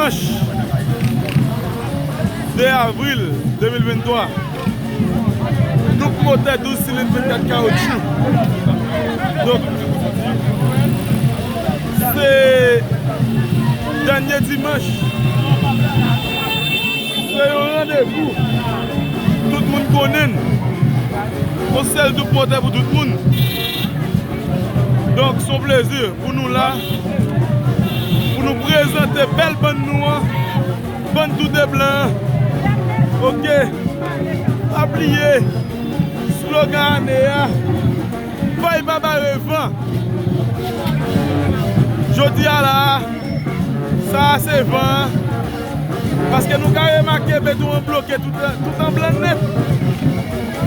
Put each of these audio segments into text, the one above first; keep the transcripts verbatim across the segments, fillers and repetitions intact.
Dimanch de avril de mil venntwa, doup motè douz silenn vennkat kawotchou. Donk, se dènye dimanch. Se yon randevou tout moun konnen n. Yon sèl doup motè pou tout moun. Donk, se yon plezi pou nou la, pou nou prezante bèl bann nou an, bann Tout de Blan an. Oke, pa bliye slogan ane a, Fèy pa bare van. Jodi a la a, sa a se van an. Paske nou ka remake beton an bloke tout, tout an blan nèt.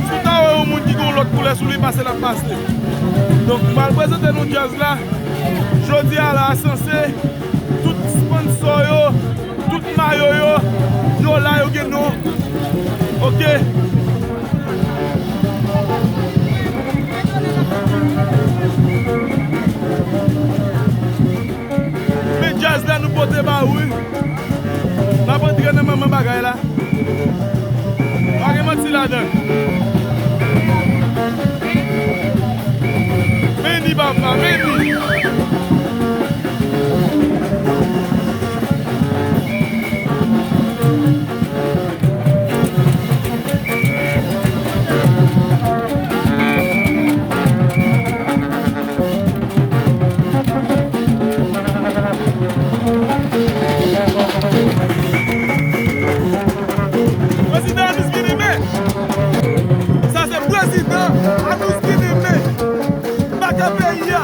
Si w ta wè yon moun ki gen yon lòt koulè sou li, pase l ap pase. Donk, m pral prezante nou djaz la. Jodi a la a, sanse tout sponsò yo, tout mayo yo, yo la, yo gen non. Oke. Men djaz la nou pote ba ou wi. N ap antre nan manman bagay la. Pa gen manti ladan. Vini papa, vini. Prezidan Anous Bien-Aimé. Sa se prezidan Anous Bien-Aimé. Baka peyi a.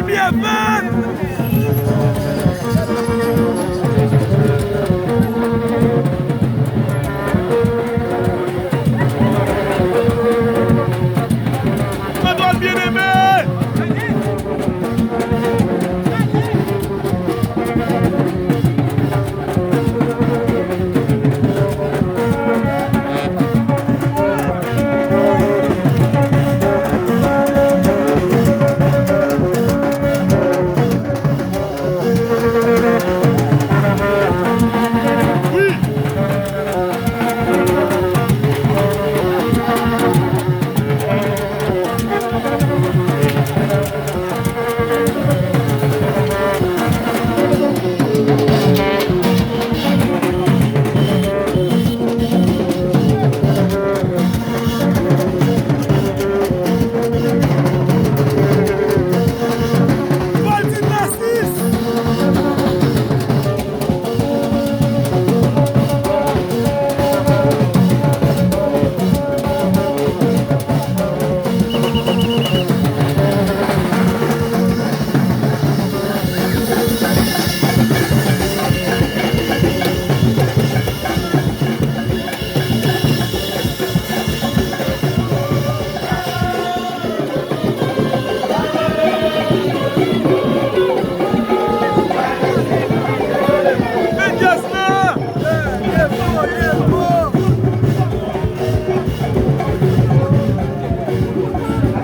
Byen fèt! Antoine Bien-Aimé!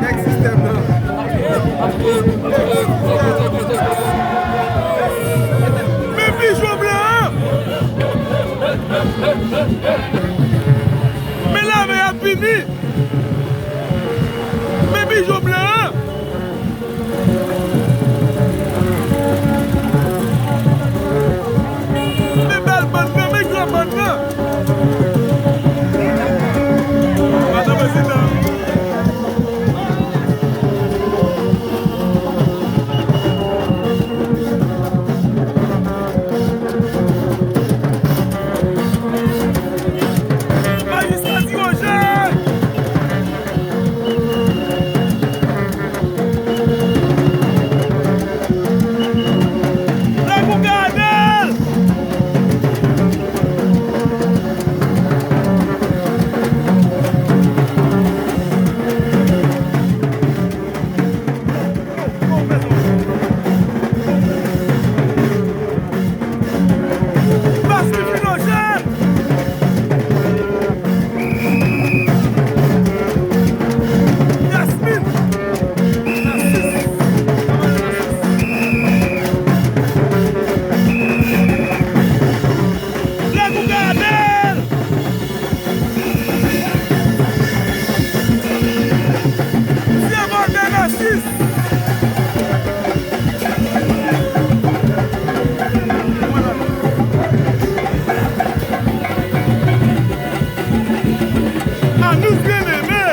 Nèg sistèm nan. Men pijon blan an! Men lame ap vini! Men pijon blan an! Men bèl bann nan, men gran bann nan! Madan prezidan! Majistra Ti Wojè! Lè pou gade l! Plas Filojèn! Yasmine! Nasis! Lè nou gade l! Sye Voltè Nasis! Anous Bien-Aimé!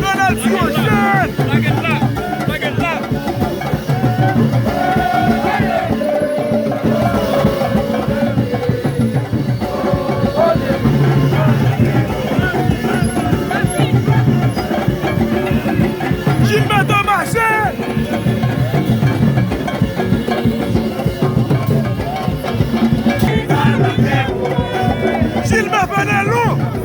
Donald Ti Wojè! Gilbert Thomas! Gilbert Fenelon!